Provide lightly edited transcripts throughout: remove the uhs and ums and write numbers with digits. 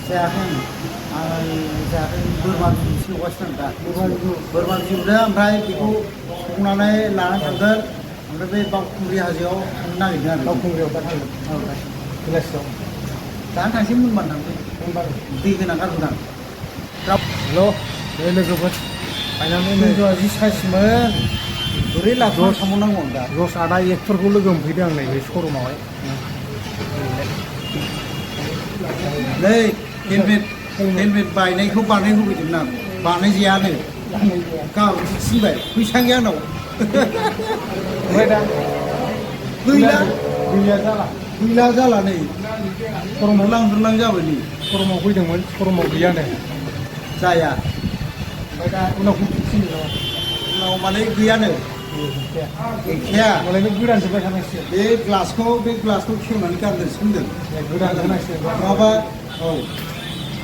जायाखै आं जायाखै बोरमा बिजौसो एवगासिनो दा बोरमा बिजौजों ओमफ्राय बेखौ संनानै लानानै थांगोन ओमफ्राय बे बावखुंग्रि हाजोआव थांनो नागिरदों आरो बावखुंग्रियाव दा थांगोन औ बेलासियाव दानो थांसै मोनबानो थांसै दै होना गारबोदां हेल' बे लोगोफोर फाइनालि नै जि साइसमोन बोरै लाखिनानै थांबावनांगौ दा जस आदा एक्टरखौ लोगो मोनफैदों आं नैबे शरुमावहाय नै हेलमेट बायनायखौ बानायहोफैदोंमोन आं बानायजायानो गाबोन थिनबाय फैसा गैया आंनाव ओमफ्राय दा गैला जाला नै हरलां जाबाय नै शरुमाव फैदोंमोन शरुमाव गैयानो जाया ओमफ्राय दा उनाव फैफिनसिगोन नामा उनाव माने गैयानो गैखाया मालाय नों गोदानसो बायखानांसिगोन बे ग्लासखौ खेवनानै गारदेरसो होनदों गोदान होनांसिगोन नङाबा औ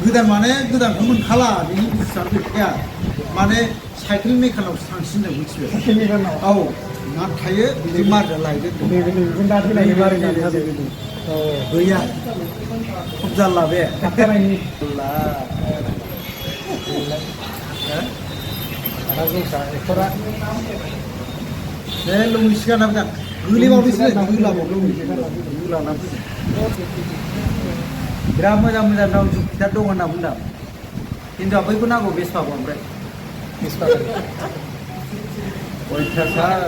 गोदान माने गोदानखौ मोनखाला बेनि बुस्थुआ गैखाया माने साइकेल मेकानावसो थांसिनदों मिथिबाय औ ना थायो बिदि मारिना लायदों नैबे दा फैनायनि मारिनानै थादों गैया खब जारला बे थाबथानायनि आदा जौसा एक्टरा बे लंगिसो गानना फैदां गोलैबावदोंसो गोलाना बिराद मोजां दं जुपिटार दं होनना बुंदों खिन्थु बैखौ नांगौ बेसपाखौ ओमफ्राय अयथासार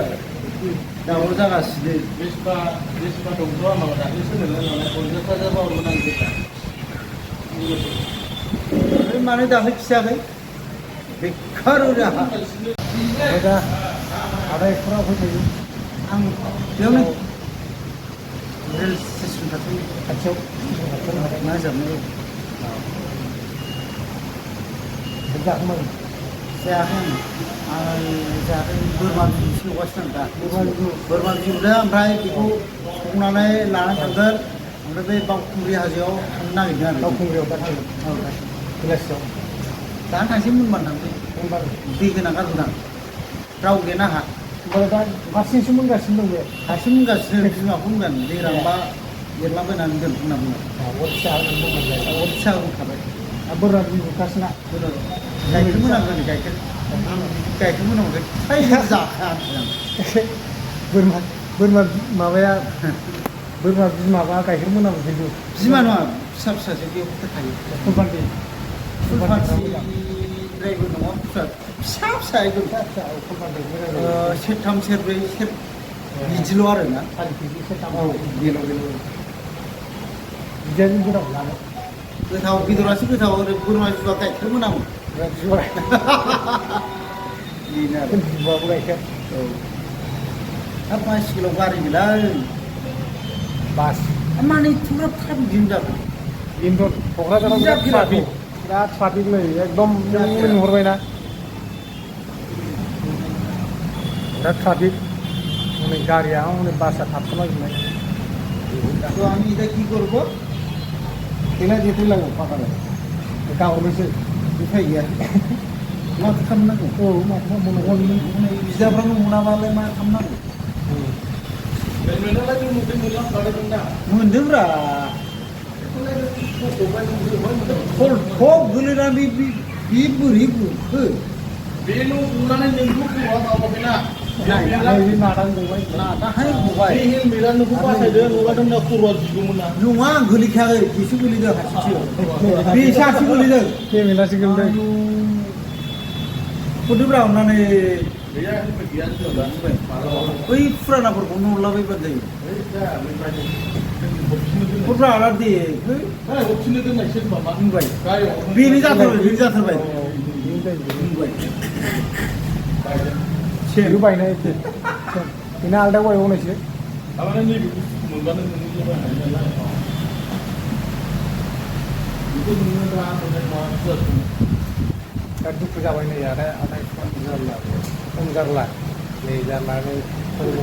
दावराव जागासिनो बेसपा दंथ' आंनाव दाख्लै सोलोंनाय नालाय 50,000 बावल' नांगौ मानो दाख्लै खियाखै बेखार राहा ओमफ्राय दा आदा एक्टरा फैखायो आं बेयावनो रेल स्टेसन खाथियाव ना जाबनाय जाखांबाय जायाखै आं जायाखै बोरमा बिजौसो एवगासिनो दा बोरमा बिजौजों ओमफ्राय बेखौ संनानै लानानै थांगोन ओमफ्राय बे बावखुंग्रि हाजोआव थांनो नागिरदों आरो बावखुंग्रियाव दा थांगोन औ बेलासियाव दानो थांसै मोनबानो थांसै दै होना गारबोदां राव गैयाना आंहा ओमफ्राय दा हारसिंसो मोनगासिनो दं बे हारसिं मोनगासिनो बिमाखौ होनगोन दै रानबा एरलाबायनानै दोन होनना बुङो अर फिसा होनानै दंमोन अर फिसा होखाबाय बोरमा बिबुखासोना गाइखेर मोनांगोन गाइखेर मोनांगोन जाखाया बोरमा माबाया बोरमा बिमाबा गाइखेर मोनामो खिन्थु बिमा नङा फिसा फिसासो बेयाव थायो फुलपान्थि फुलपान्थिद्रायबो नङा फिसा एकदम सेरथाम सेरब्रै बिदिल' आरो ना 4 केजि सेरथाम औ बेल' बिदियानो गोदाव जानो गोथाव बेदरासो गोथाव ओरै बोरमा बिबा गाइखेर मोनामो बेनो आरो बिबाबो गाइखेर औ हाब 5 किल' गारि गैलाय बास माने एथ'ग्राब थाब बिदिनो जाबाय इन्दर क'क्राझाराव बिराद ट्राफिक नै एकदम लिंहरबायना बिराद ट्राफिक हनै गारिया हनै बासआ थाबथालाजोबनाय তো আমি এটা কি করবো खेला जेथे लागौ फाखानो गाहरनोसै उफाय गैया मा खालामनांगौ औ माथो खालामबावनांगौ बिदाफ्रानो मोनाबालाय मा खालामनांगौ मोननायालाय जों मोनलांखादोंमोन ना मोनदोंब्रा थब गोलैनानै बे बोरै गुखो बे न' गुनानै नोंखौ खर'आ माबाखैना नैबे नादां गबाय नादाहाय गबाय बे हेलमेटआ नोंखौ बासायदों नङाबा नोंना खर'आ जिगौमोन ना नङा आं गोलैखायाखै बेसो गोलैदों हारसिंसो बेसो हारसिं गोलैदों केमेलासो गोलैदों हरदोब्रा अननानै गैया हेलमेट गैया जोंनाव दा मालाबा बै फुरानाफोरखौनो हरलाबायबानो जायो हरफिननो हरब्रा आला दे दोननायसो होनबा मा बुंबाय गारियाव बेनो जाथारबाय बुंबाय सेरु बायनाय बेना आलदा बायबावनायसो थारमाने नैबे बुस्थुखौ मोनबानो नोंनि जाबाय हायो नालाय बेखौ नोङो दा मोननाय नङा जासिगोन दा दुखु जाबाय नै आदा जारला खम जारला नै जारलानै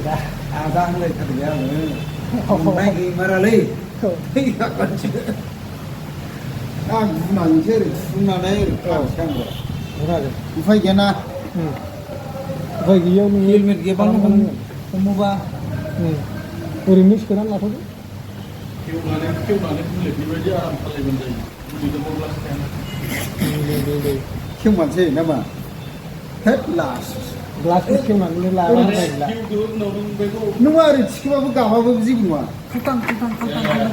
दा आदा होनलायथारबाय आङो मोननाय गैमारालै आं बुंनानैसो ओरै थुनानै ओरै खानोसै आंबो बुङाजों उफाय गैयाना उफाय गैयियाव नोङो हेलमेट गैयाबानो हमोबा ओरैनो सोनानै लाथ'दो खेवनानै बुलेट बेबायदि आराम सालायबानो जायो बुलेटजों नै खेवमानसै नामा हेद लास ग्लासखौ खेवनानै लाना होबायला किउखौ उनाव नों बेखौ नङा ओरै थिखोबाबो गाबाबो जेबो नङा खाल्थां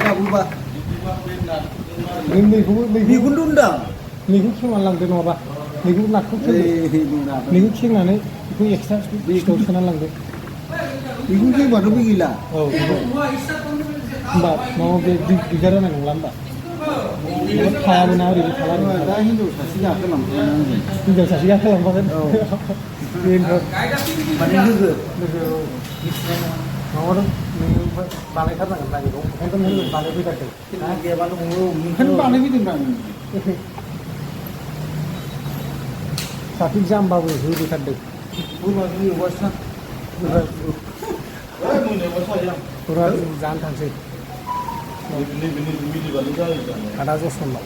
गाबोबा बिदिबा बे नारखोना नों नैखौबो बेखौनो होनदां नैखौ खेवनानै लांदो नङाबा नैखौ नाखौ खेवदो नङा नैखौ खेवनानै बेखौ एक्सट्रा स्ट'र सोनानै लांदो बेखौनो खेवबाथ' बे गैला औ होमबा माबा बे दिगदार जानाय नंला होमबा थायाबोना ओरैनो थाला दा हिनजाव सासे गाखोलांफानांगोन हिनजाव सासे गाखोलांफागोन बेनोथ' माने लोगो माबादों नोङो बानायथारनांगोन ना बेखौ ओंखायनोथ' नों बानायफैथारदों गैयाबाथ' ओंखायनो बानायफैदों आं ट्राफिक जामबाबो होफैथारदों बोरमा एवगासिनो मोनायावबा साया फुरा जानो थांसै नैबे मिनिबानो जायो जानाया आदा जसननाव